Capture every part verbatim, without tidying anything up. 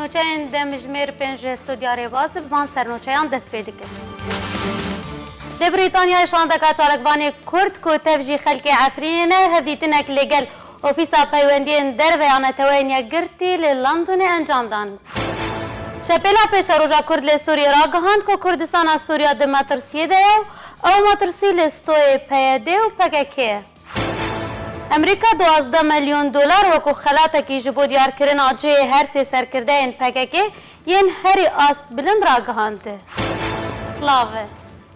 Nûçeyên demjimêr pênc ji Studya Rêbaz bi van sernûçeyan dest pê dikin. Li Brîtanyayê şandeka çalakvanê Kurd ku tev jî xelkê Efrînê ne, hevdîtinek li gel Ofîsa Peywendiyên Derve ya Neteweyên Yekgirtî li Londonê encam dan. Şepêla pêşeroja Kurd li Sûriyê ragihand ku Kurdistana Sûriya di metirsiyê de ye û ew metirsî li stoyê P Y D û P K K ye. Amerîka duwazdeh milyon dolar wekû xelatekî ji bo diyarkirina cihê her sê serkirdeyên P K K yên herî ast bilind ragihand. Slav e.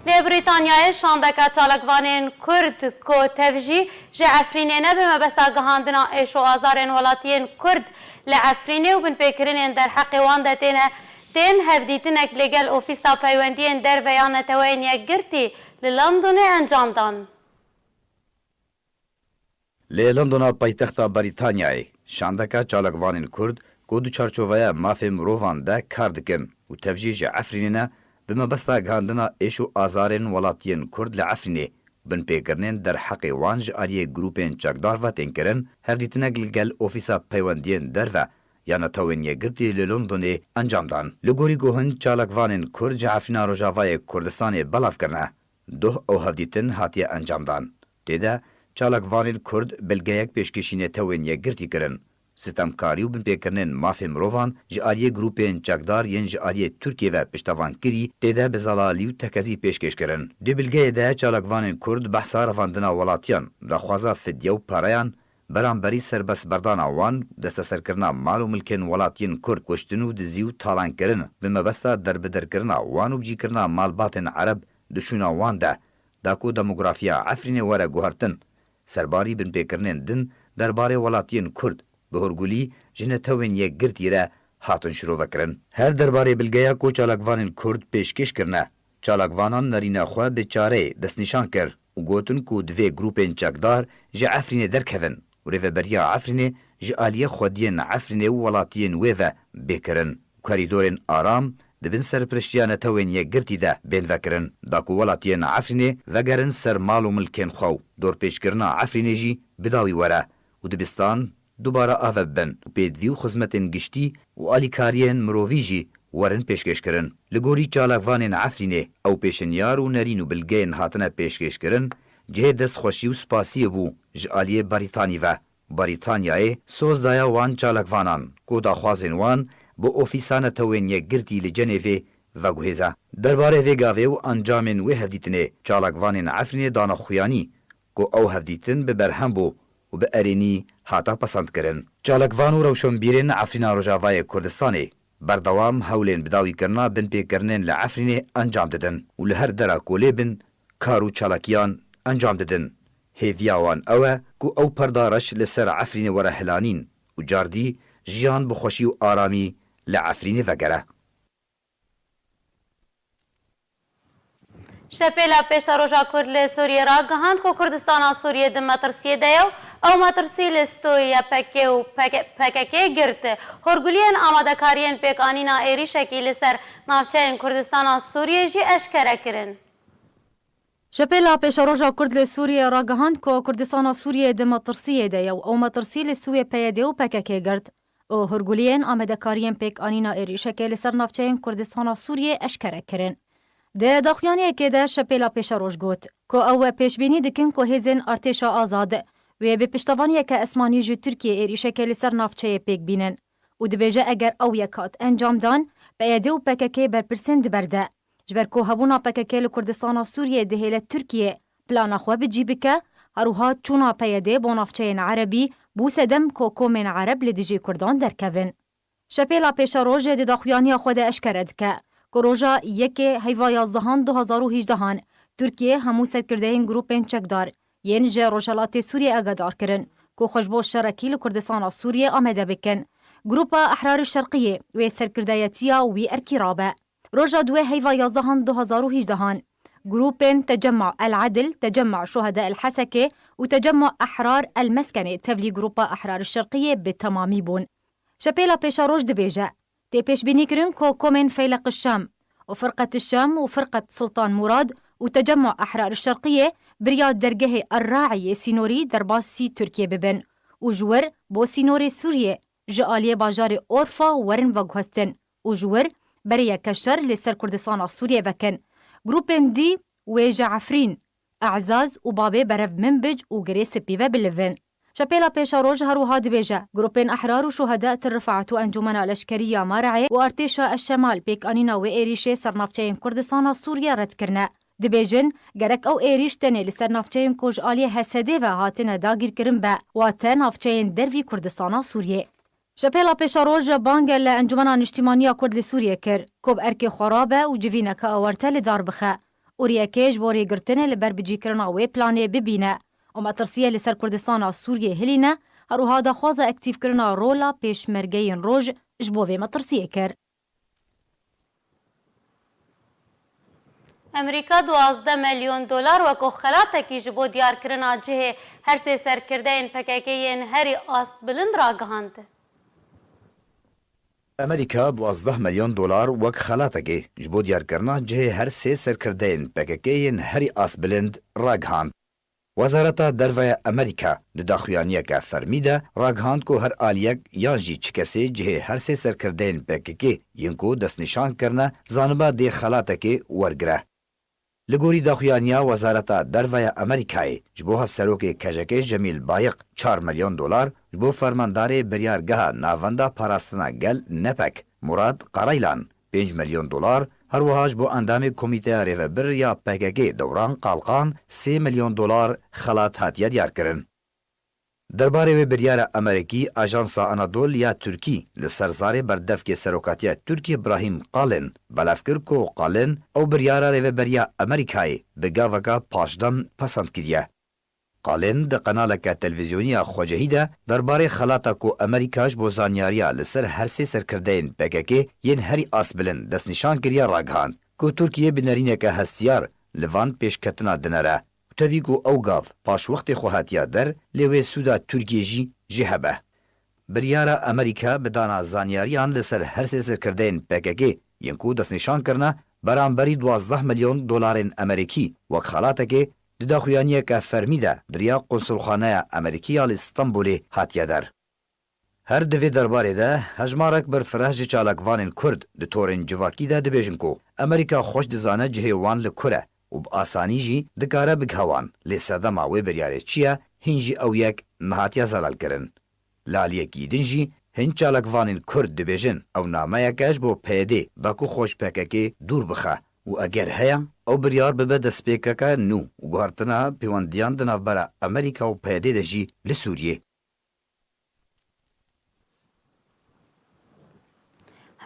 Li Brîtanyayê şandeke çalakvanên Kurd ku tev jî ji Efrînê ne, bi mebesta gihandina êş û azarên welatiyên Kurd li Efrînê û binpêkirinên derheqê wan de têne, tên hevdîtinek li gel Ofîsa Peywendiyên Derve ya Neteweyên Yekgirtî li Londonê encam dan. Li Londona paytexta Brîtanyayê, şandeka çalakvanên Kurd ku di çarçoveya mafê mirovan de kar dikin û tev jî ji Efrînê ne, bi mebesta gihandina êş û azarên welatiyên Kurd li Efrînê, binpêkirinên derheqê wan ji aliyê grûpên çekdar ve tên kirin, hevdîtinek li gel Ofîsa Peywendiyên Derve ya Netewên Yekgirtî li Londonê encam dan. Li gorî ku hin çalakvanên Kurd ji Efrîna Rojavayê Kurdistanê belav kirine, doh ew hevdîtin hatiye encamdan. Tê de çalakvanên Kurd bilgeyek pêşkêşî Netewên Yekgirtî kirin. Sitemkarî û binpêkirinên mafê mirovan ji aliyê grûpên çekdar yên ji aliyê Tirkiyê ve piştevankirî tê de bi zelalî û tekezî pêşkêş kirin. Di bilgeyê de çalakvanên Kurd behsa revandina welatiyan, daxwaza fidye û pereyan, beramberî serbestberdana wan, desteserkirina mal û milkên welatiyên Kurd, kuştin û dizî û talankirin, bi mebesta derbidirkirina wan û bicîkirina malbatên Ereb di şûna wan de, da ku demografiya Efrînê were guhertin. Serbarî binpêkirinên din derbarê welatiyên Kurd, bi hûrgulî ji Netewên Yekgirtî re hatin şirovekirin. Her derbarê bilgeya ku çalakvanên Kurd pêşkêş kirine, çalakvanan nerîna xwe bi çareyê destnîşan kir û gotin ku divê grûpên çekdar ji Efrînê derkevin û rêveberiya Efrînê ji aliyê xwediyên Efrînê û welatiyên wê ve bê kirin û korîdorên aram di bin serpiriştiya Netewên Yekgirtî de bên vekirin, da ku welatiyên Efrînê vegerin ser mal û milkên xwe û dorpêçkirina Efrînê jî bi dawî were û dibistan dubare ave bibin û pêdivî û xizmetên giştî û alîkariyên mirovî jî werin pêşkêşkirin. Li gorî çalakvanên Efrînê, ew pêşinyar û nerîn û bilgeyên hatine pêşkêşkirin, cihê destxweşî û spasiyê bû ji aliyê Berîtanî ve. Berîtanyayê soz daye wan çalakvanan ku daxwazên wan bi Ofîsa Netewên Yekgirtî li Cenêvê veguhêze. Derbarê vê gavê û encamên wê hevdîtinê, çalakvanên Efrînê dane xuyanî ku ew hevdîtin bi berhem bû û bi erênî hate pesendkirin. Çalakvan û rewşenbîrên Efrîna Rojavayê Kurdistanê berdewam hewlên bidawîkirina binpêkirinên li Efrînê encam didin û li her dera ku lê bin kar û çalakiyan encam didin. Hêviya wan ew e ku ew perda reş li ser Efrînê were hilanîn û cardî jiyan bi xweşî û aramî li Efrînê vegere. Şepêla Pêşeroja Kurd li Sûriyê ragihand ku Kurdistana Sûriyê di metirsiyê de ye û ew metirsî li stoyê Y P G û P K K girt. Hûrguliyên amadekariyên pêkanîna êrîşekî li ser navçeyên Kurdistana Sûriyê jî eşkere kirin. Şepêla Pêşeroja Kurd li Sûriyê ragihand ku Kurdistana Sûriyê di metirsiyê de ye û ew metirsî li stoyê P Y D û P K K girt. û hûrguliyên amadekariyên pêkanîna êrîşekê li ser navçeyên Kurdistana Sûriyê eşkere kirin. Di daxuyaniyekê de Şepêla Pêşeroj got ku ew pêşbînî dikin ku hêzên Artêşa Azad wê bi piştevaniyeke esmanî ji Tirkiyê êrîşekê li ser navçeyê pêk bînin û dibêje eger ew yek hat encamdan, P Y D û P K K berpirsên diber de. Ji ber ku hebûna P K K li Kurdistana Sûriyê dihêle Tirkiye plana xwe bi cî bike, herwiha çûna P Y D bo navçeyên Erebî bû sedem ku komên Ereb li dijî Kurdan derkevin. Şepêla Pêşeroj di daxuyaniya xwe de eşkere dike ku roja yekê heyva yazdehan du hazar û hejdehan Tirkiye hemû serkirdeyên grûpên çekdar yên ji Rojhelatê Sûriyê agadar kirin ku xwe ji bo şerekî li Kurdistana Sûriyê amade bikin. Grupa Ehrarê Şerqiyê wê serkirdeyetiya wî erkî rabe. Roja duwê heyva yazdehan du hazar û hejdehan, grûpên Tecemma El Edil, Tecemma Şuhada El Hesekê û Tecemma Ehrar El Meskenê tevlî Grupa Ehrar Şerqiyê bi temamî bûn. Şepêla Pêşeroj dibêje, tê pêşbînîkirin ku komên Feyleq Şam û Firqet Şam û Firqet Sultan Murad û Tecemma Ehrar Şerqiyê biriya dergehê Er Raî yê sînorî derbasî Tirkiyê bibin û ji wir bo sînorê Sûriyê ji aliyê bajarê Orfa werin veguhestin û ji wir berê yeke şer li ser Kurdistana Sûriyê vekin. Grûpên dî wê ji Efrîn, E'zaz û Babê berev Minbic û Girê Spî ve bilivin. Şepêla Pêşeroj her wiha dibêje, grûpên Ehrar û Şuheda Tir Rifaet û Encûmena Leşkerî ya Mar'ê û Artêşa Eşşemal pêkanîna wê êrîşê ser navçeyên Kurdistana Sûriyê red kirine. Dibêjin, gerek ew êrîş tenê li ser navçeyên ku ji aliyê H S D'ê ve hatine dagîrkirin be, wate navçeyên dervî Kurdistana Sûriyê. Şepêla Pêşeroj bang li Encûmena Niştîmanî ya Kurd li Sûriyê kir, ku bi erkê xwe rabe û civîneke awarte li dar bixe û riyekê ji bo rêgirtinê li ber bicîkirina wê planê bibîne û metirsiyê li ser Kurdistana Sûriyê hilîne, her wiha daxwaza aktîfkirina rola pêşmergeyên roj ji bo vê metirsiyê kir. Amerîka duwazdeh milyon dolar weko xelatekî ji bo diyarkirina cihê her sê serkirdeyên P K K yên herî astbilind ragihand. Amerîka duwazdeh milyon dolar wek xelatekê ji bo diyarkirina cihê her sê serkirdeyên P K K yên herî astbilind ragihand. Wezareta Derve ya Amerîka di daxuyaniyeke fermî de ragihand ku her aliyek yan jî çi kesê cihê her sê serkirdeyên P K K yên ku destnîşan kirine zaniba dê xelatekê wergire. Li gorî daxuyaniya Wezareta Derve ya Amerîkayê, ji bo Hevserokê K J K Cemîl Bayiq çar milyon dolar, ji bo Fermandarê Biryargeha Navenda Parastina Gel, nepek, Murat Karaylan, pênc milyon dolar, her wiha ji bo endamê Komîteya Rêvebir ya P K K Dewran Kalkan sê milyon dolar xelat hatiye diyarkirin. Derbarê wê biryara Amerîkî, Ajansa Anadolu ya Tirkî li ser zarê berdevkê serokatiya Tirkiyê Brahîm Kalin belav kir ku Kalin ew biryara rêveberiya Amerîkayê bi gaveka paşdem pesend kiriye. Kalin di qenaleke televîzyonî ya xwecihî de derbarê xelata ku Amerîka ji bo zanyariya li ser her sê serkirdeyên P K K yên herî astbilind destnîşan kiriye ragihand ku Tirkiye bi nerîneke hestiyar li van pêşketina dinere û tevî ku ew gav paş wextê xwe hatiya der, lê wê sûda Tirkiyê jî jê hebe. Biryara Amerîka bi dana zanyariyan li ser her sê serkirdeyên P K K yên ku destnîşan kirine beramberî duwazdeh milyon dolarên Amerîkî wek xelatekê di daxuyaniyeke fermî de di riya Konsulxaneya Amerîkî ya li Stenbolê hatiye der. Her di vê derbarê de hejmarek berfireh ji çalakvanên Kurd di torên civakî de dibêjin ku Amerîka xweş dizane cihê wan li kur e û bi asanî jî dikare bigihe wan, lê sedema wê biryarê çi ye, hîn jî ew yek nehatiye zelalkirin. Li aliyekî din jî hin çalakvanên Kurd dibêjin ew nameyek e ji bo P Y D da ku xwe ji P K K dûr bixe û eger heye, ew biryar bibe destpêkeke nû û guhertina pêwendiyan di navbera Amerîka û P Y D de jî li Sûriyê.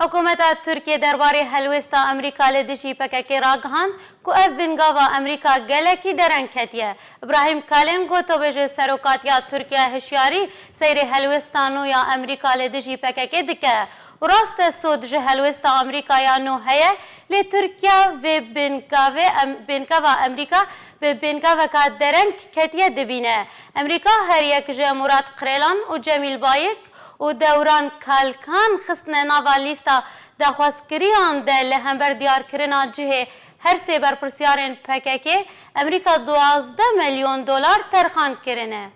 Hikûmeta Tirkiyê derbarê helwêsta Amerîka li dijî P K K ragihand ku ev bingava Amerîka gelekî dereng ketiye. Îbrahîm Kalin got, ew bêje serokatiya Tirkiye hişyarî seyrê helwêsta nû ya Amerîka li dijî P K K dike û rast e sod ji helwêsta Amerîka ya nû heye, lê Tirkiye vê bingavê em-, bingava Amerîka bi bingaveka dereng ketiye dibîne. Amerîka her yek ji Murat Krêlan û Cemîl Bayik û Dewran Kalkan xistine nava lîsta daxwazkiriyan de li hember diyarkirina cihê her sê berpirsyarên P K K, Amerîka duwazdeh milyon dolar terxan kirine.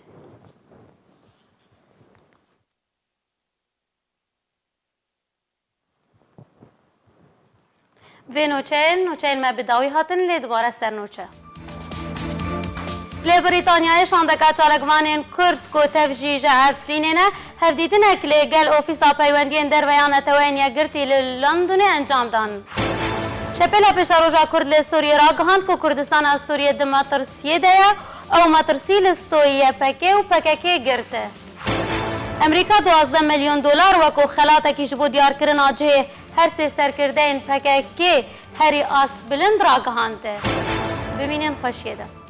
Vê nûçeyên, nûçeyên me bi dawî hatin, lê dubare ser nûçe. Li Brîtanyayê şandeka çalakvanên Kurd ku tev jî ji Efrînê ne, hevdîtinek li gel Ofîsa Peywendiyên Derve ya Neteweyên Yekgirtî li Londonê encam dan. Şepêla Pêşeroja Kurd li Sûriyê ragihand ku Kurdistana Sûriyê di metirsiyê de ye, ew metirsî li stoyî Y P G û P K K girtî. Amerîka duwazdeh milyon dolar weko xelatekî ji bo diyarkirina cihê her sê serkirdeyên P K K herî astbilind ragihand. Bimînin xweşiyê de.